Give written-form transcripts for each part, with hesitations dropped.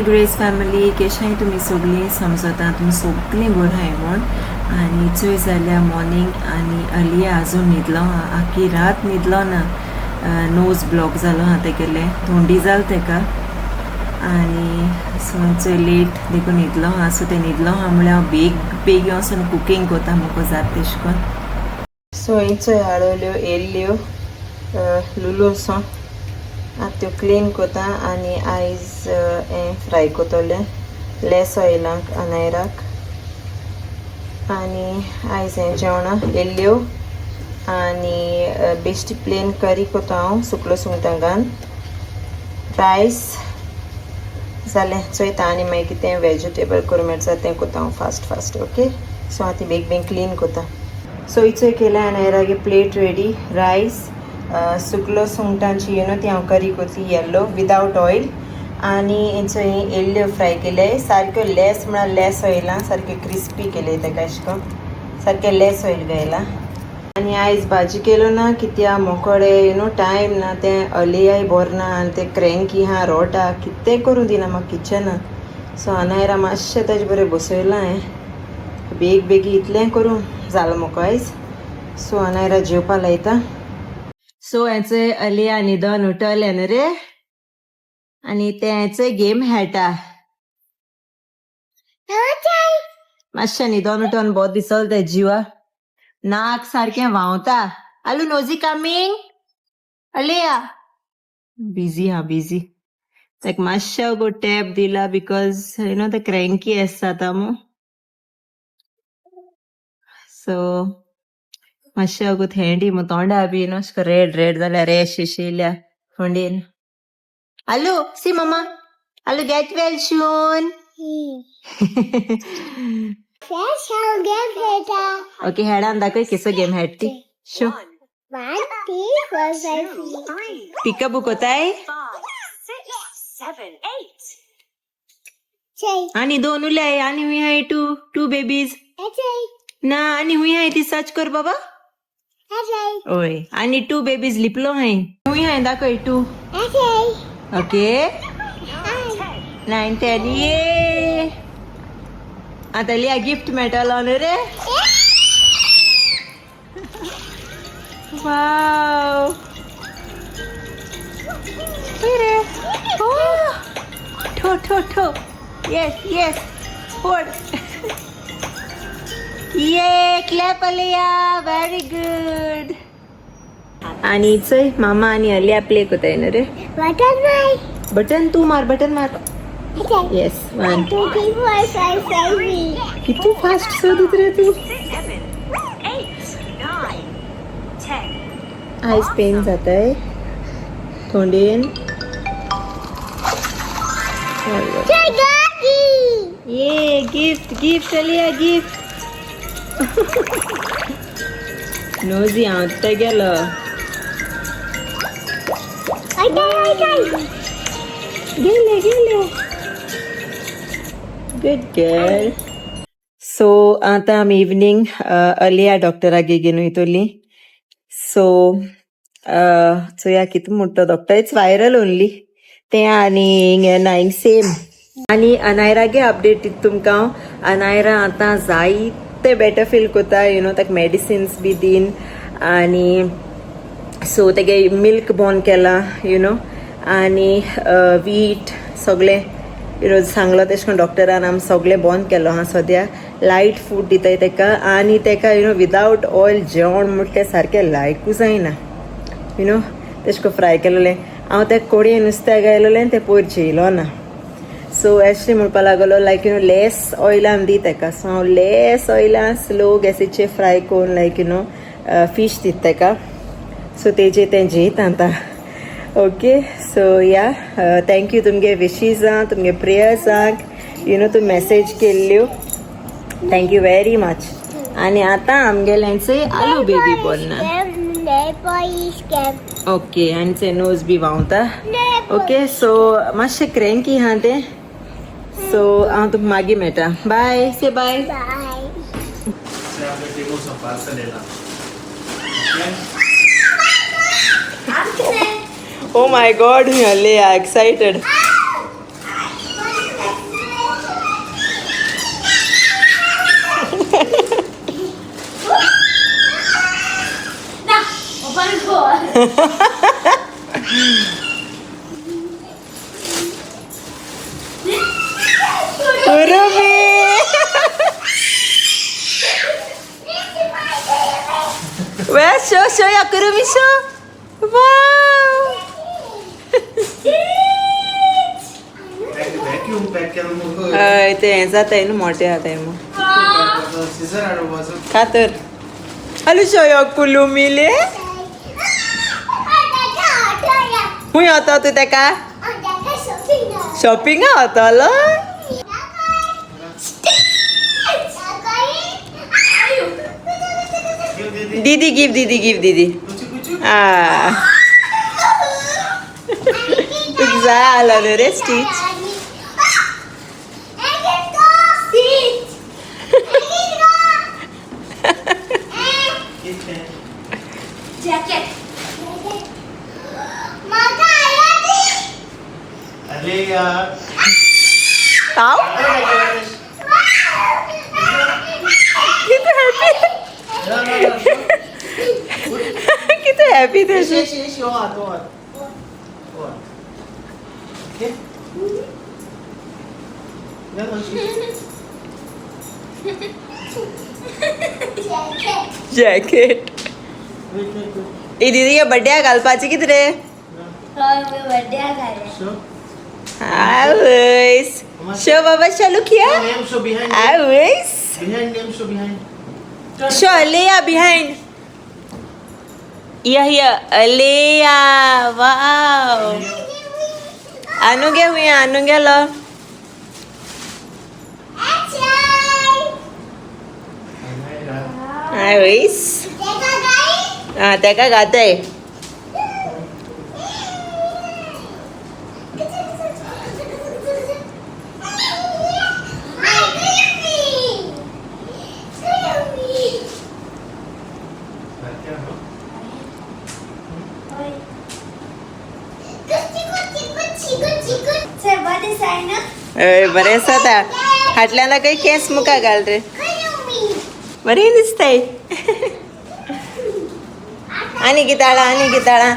Grace family, केशाय तुमी सगळीं समजता तुमी सगळीं बरीं आहाय म्हूण. आनी चोय जाल्यार मॉर्निंग आनी अलिया अजून न्हिदलो आहा, आख्खी रात न्हिदलो ना. नोज ब्लॉक जालो आहा तेगेलें, थंडी जाल तेका. आनी सो चोय लेट देखून न्हिदलो आहा. सो तें न्हिदलो आहा म्हळ्यार हांव बेग बेगीन वचून कुकींग कोता, म्हाका जाता तेश कोन्न. सो ही चोय हाडवल्यो येयल्ल्यो लुलू सो आतां त्यो क्लीन कोता आनी आयज हें फ्राय कोतोलें लेस ऑयलाक अनायराक. आनी आयज हें जेवणां येयल्ल्यो आनी बेश्टी प्लेन करी कोता हांव सुकलो सुंगटां घालून, रायस जालें. चोयता आनी मागीर कितें वेजिटेबल करूं मेळटा तें कोता हांव फास्ट फास्ट. ओके, सो आतां बेग बेगीन क्लीन कोता. सो इचोय केलें आनी प्लेट रेडी, रायस, सुकलो सुंगटांची you know ती हांव करी कोतली येल्लो विदावट ऑयल. आनी हेचो येल्ल्यो फ्राय केले सारक्यो लेस म्हळ्यार लेस ऑयलां सारक्यो क्रिस्पी केले तेका अशें करून सारकें लेस ऑयल घायलां. आनी आयज भाजी केलो ना कित्या मोकडे you know time ना, तें अलियाय बोर ना आनी तें क्रँकी आहा रोटा कितें करूं दिना म्हाका किचनान. सो अनायरा मातशें ताजे बरें बसयलां हांवें, बेग बेगी इतलें करूं जालां म्हाका आयज. सो अनायरा जेवपा लायता. सो हेंचोय अलिया न्हिदोन उठलें न्हू रे आनी तें हेंचोय गेम खेळटा. मातशें न्हिदोन उठोन बोर दिसोल तें जिवा, नाक सारकें व्हांवता. आलू नोजी कमींग अलिया बिजी हा बिजी. ताका मातशें गो टॅप दिला because you know ते क्रँकी आसता आतां मू. सो मातशें गो थेंडी मग तोंडा बी न्हू अशें रेड रेड जाल्यार रॅश येयल्या थंडेन. आलू सी mama, Aalu get well soon. Okay, हेडान दाखय केसो गेम खेळटा ती. शो. 1 2 4 5 6 पिकअप कोताय. 5 6 7 8. आणि दोन उरले आनी हुंय हाय टू टू बेबीज ना आनी हुंय हाय ती सर्च कर बाबा. ओय आनी टू बेबीज लिपलो हाय, हुंय हाय दाखय टू. ओके 9 10 ये आतां लिया गिफ्ट मेळटलो न्हू रे. वाव रे, ठो ठो ठो, येस येस फोड. ये क्लॅप अलिया, व्हेरी गुड. आणि चोय मामा आणि अलिया प्ले कोताय न्हू रे. बटन मार. बटन तू मार, बटन मार. येस 1 2 3 4 5 6. किती फास्ट शोधत रे तू. 7 8 9 10. आयज पेन जाताय थोंडेन. ये गिफ्ट गिफ्ट अलिया गिफ्ट. नोजी हांव ते गेलो. गेले गेले, गुड गर्ल. सो आतां आमी इवनींग अलिया डॉक्टरागे घेवन वयतोली. सो चोया कितें म्हणटा डॉक्टर. It's viral only तें आनी हिंग ना हिंग सेम. आनी अनायरागे अपडेट दिता तुमकां हांव. अनायरा आतां जायते बेटर फील कोता you know, ताका मेडिसिन्स बी दीन आनी सो तेगे मिल्क बॉन केला you know आनी वीट सगळें you know सांगलो तेशें करून डॉक्टरान आमी सगळें बंद केलो आहा. सद्या लायट फूड दिताय तेका आनी तेका you know without oil जेवण म्हटल्यार तें सारकें लायकूच जायना you know. तेशें करून फ्राय केलेलें हांव तेका कोडये नुस्त्या घायलेलें तें पयर जेयलो ना. सो एशली म्हणपा लागलो लायक you know less ऑयलान दी तेका. सो हांव लेस ऑयलान स्लो गॅसीचेर फ्राय करून लायक you know fish दिता तेका. सो तेजे तें जेयता आतां. ओके सो या thank you तुमगे विशीजांक, तुमगे प्रेयर्सांक you know तूं मॅसेज केल्ल्यो, thank you very much. आनी आतां आमगेल्यांचे आलू बेबी बोलना. ओके आनी ते नोज बी व्हांवता. ओके सो मातशें क्रँकी आहा तें. सो हांव तुका मागीर मेळटा. बाय, से बाय. बाय. Okay? Oh my God, Leah, excited. Kurumi. Where? Show, show ya Kurumi, show. Wow. Vacuum pack केला मग. हय, ते हें जाताय न्हू, मोठे जाताय मग. सिजर हाडपाचो. कातर हॅलो शो कुलुमिले. खूंय वता तूं तेका? शॉपिंगा वतलो? दीदी गिव, दीदी गिव, दीदी. आ, तुका जाय आलो न्हू रे स्टीच? कितें? जॅकेट. अरे यार. हांव कितें हॅपी, कितें हॅपी तेशें. हो हात, हो हात, हो हात. ओके. ना, जॅकेट. ए दीदी, बड्ड्या घालपाची कितें रे? शो. आवयस, शो बाबा, show, look here. Name show behind. आवयस. Behind name show, behind. Show Aleya behind. Yeah, here. Aleya. Wow. आणू घे हुया, आणू गेलो. आवयस. हा, तेका घातय. हय, बरें आसा. आतां फाटल्यान काही केंस मुखार घाल रे, बरें दिसताय. आनी किताळा, आनी किताळा.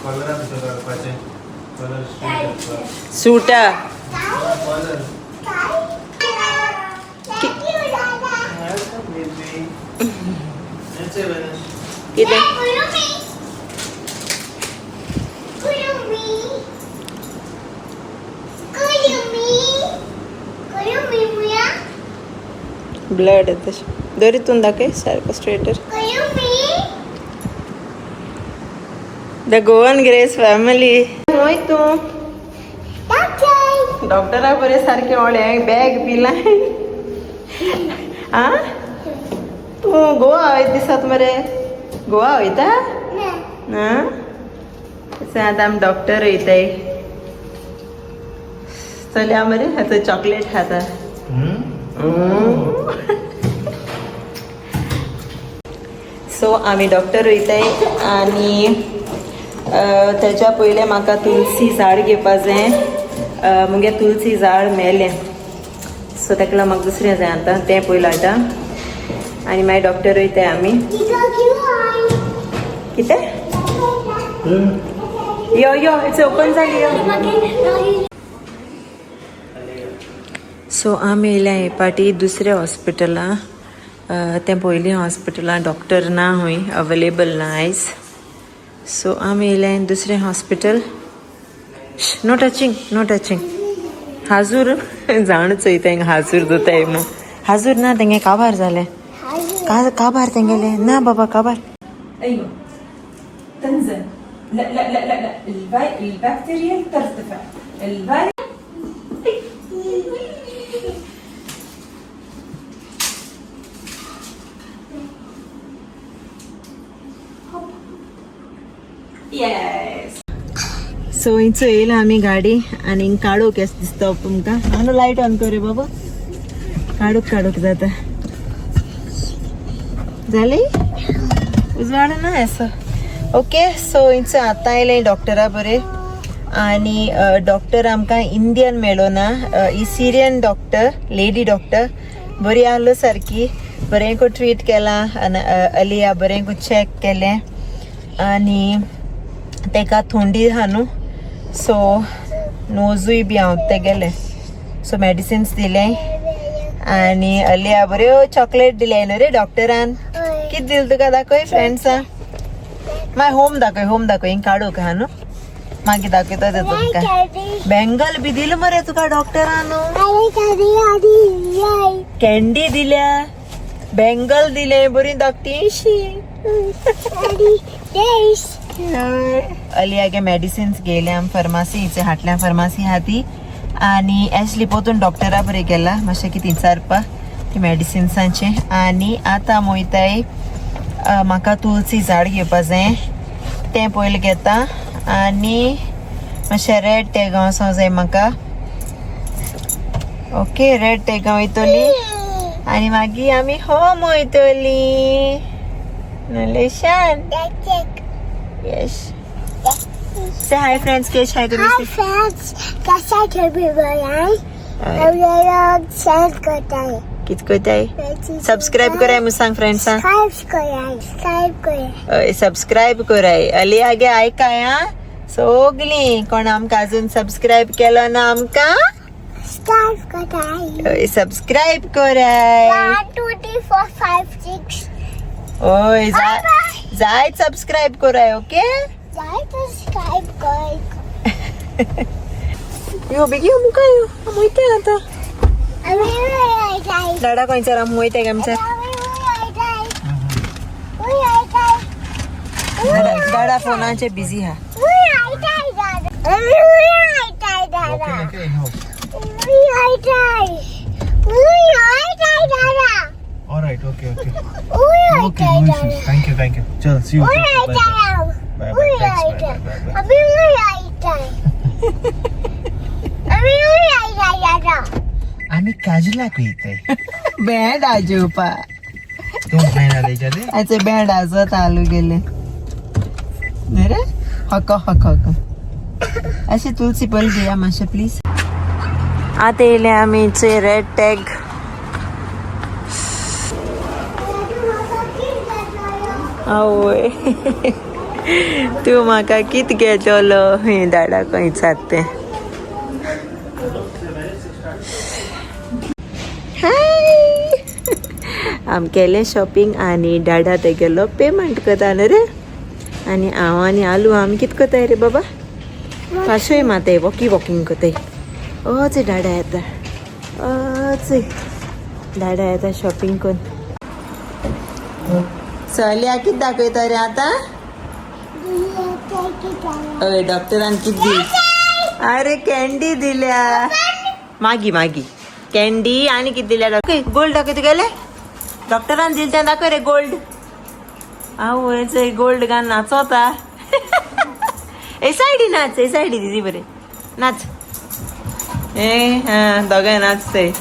कॉलरा भितर घालपाचें, कॉलर. सुटा. कॉलर. बेबी. कितें? ब्लड तशें दरीतून दाखय सारको straighter. The Goan grace family. खंय तूं डॉक्टरा बरें सारकें व्हडलें बॅग पिलाय आ तूं गोवा वयता दिसत मरे, गोवा वयता ना? आतां आमी डॉक्टर वयताय. चलया मरे, आतां चॉकलेट खाता. सो आमी डॉक्टर वयताय आनी तेच्या पयलें म्हाका तुलसी झाड घेवपा जाय. मुगे तुलसी झाड मेलें, सो ताका लागून म्हाका दुसरें जाय. आतां तें पयलें हाडटा आनी मागीर डॉक्टर वयताय आमी. कितें? यो यो, it's open जाली, यो. सो आमी येयल्या हे पाटी दुसऱ्या हॉस्पिटलां. तें पयलीं हॉस्पिटलां डॉक्टर ना हूंय, अवेलेबल ना आयज. सो आमी येयल्या दुसरें hospital. No touching, no touching. हाजूर जाण चोयता हिंगा, हाजूर दोताय मग. हाजूर ना, तेंगे काबार जालें, काबार तेंगेले ना बाबा, काबार. ايوه، تنزل. لا لا لا لا لا، البكتيريا ترتفع، الفيروس. येस. सो इंचो येयला आमी गाडी आनी काडूक येस दिसता तुमकां. आनी लायट ऑन कर रे बाबा, काडूक काडूक जाता. जाली, उजवाड ना असो. ओके, सो इंचो आतां येयलें डॉक्टरा बरें आनी डॉक्टर आमकां इंडियन मेळो ना, ही सिरियन डॉक्टर, लेडी डॉक्टर. बरी आहलो सारकी, बरें को ट्रीट केलां आनी अलिया बरें को चॅक केलें. आनी तेका थंडी आहा न्हू, सो नोजूय बी हांव तेगेलें, सो मेडिसिन्स दिलें. आनी अलिया बऱ्यो चॉकलेट दिले न्हू रे डॉक्टरान. कितें दिलें तुका दाखय फ्रेंड्सां. मागीर होम दाखय, होम दाखय, हिंग काडूंक आहा न्हू, मागीर दाखयता ते तुमकां. बेंगल बी दिलें मरे तुका डॉक्टरान. कॅन्डी दिल्या, बेंगल दिले, बरी धाकटीशी. अलियागे मेडिसिन्स घेयले आमी फार्मासी हाटल्या, फार्मासी आहा ती. आनी एशली पोतून डॉक्टरा बरें गेला मातशें कितें विचारपा ती मेडिसिन्सांचें. आनी आतां आमी वयताय, म्हाका तुलसी झाड घेवपा जाय, तें पयलीं घेता. आनी मातशें रेड टॅगां वचोंक जाय म्हाका. ओके, रेड टॅगां वयतली आनी मागीर आमी होम वयतली. नलेशान. Yes. Say hi friends, Kesh hi. Hi तुम्ही. फ्रेंड्स, कसा शेअर करताय? कित करताय? सबस्क्राईब कराय म्हूण सांग फ्रेंड्सां. सबस्क्राईब कराय, सबस्क्राईब कराय. हय, सबस्क्राईब कराय. अली आगे आयकाय हा सगळीं, कोण आमकां अजून सबस्क्राईब केलो ना आमकां. सबस्क्राईब कराय. हय, सबस्क्राईब कराय. 1 2 3 4 5 6. हय, जाय जाय सबस्क्राईब कराय. ओके. जाय सबस्क्राईब कराय. यो बेगीन यो, मुखार यो, आमी वयताय आतां. आमी वयताय. डाडा खंयसर आमी वयताय आमच्या. आमी वयताय, वयताय. डाडा फोनाचे बिजी हा. वयताय दादा, आमी वयताय दादा. वयताय, वयताय दादा. All right, okay, okay. Okay, वयताय no Dada. issues. Thank you, thank you. Chal, see you. Take care. Bye, bye. Bye, bye. Thanks. Bye, bye, bye, bye. आमी वयताय, आमी वयताय दादा. आम्ही काजलाक वयताय. बँड आजोवपा. तूं बँड आलयताले. आयचे बँड आजत आलू गेले न्ही रे. हक हक हक. अशें तुलसी पयल घेया मातशें प्लीज. आतां येयले आमी रेड टॅग. आवय, तूं म्हाका कित घेतलो ही डाडा खंय तें. हाय, आम केलें शॉपिंग आनी डाडा तेगेलो पेमेंट करता न्हू रे. आनी हांव आनी आलू आमी कित करताय रे बाबा? पाशय माताय वॉकी वॉकिंग करताय. अच डाडा येता, अच डाडा येता शॉपिंग करून. चलया, कित दाखयता रे आतां? हय, डॉक्टरान कित दी? अरे, कॅन्डी दिल्या. मागी मागी कॅन्डी. आनी कित दिल्या डॉक्टर? गोल्ड दाखय तुगेले डॉक्टरान दिल तें दाखय रे गोल्ड. आवय, गोल्ड घाल नाचोता. ए सायडी नाच, ए सायडी दिदी बरे नाच. ए हा, दोगांय नाचतय.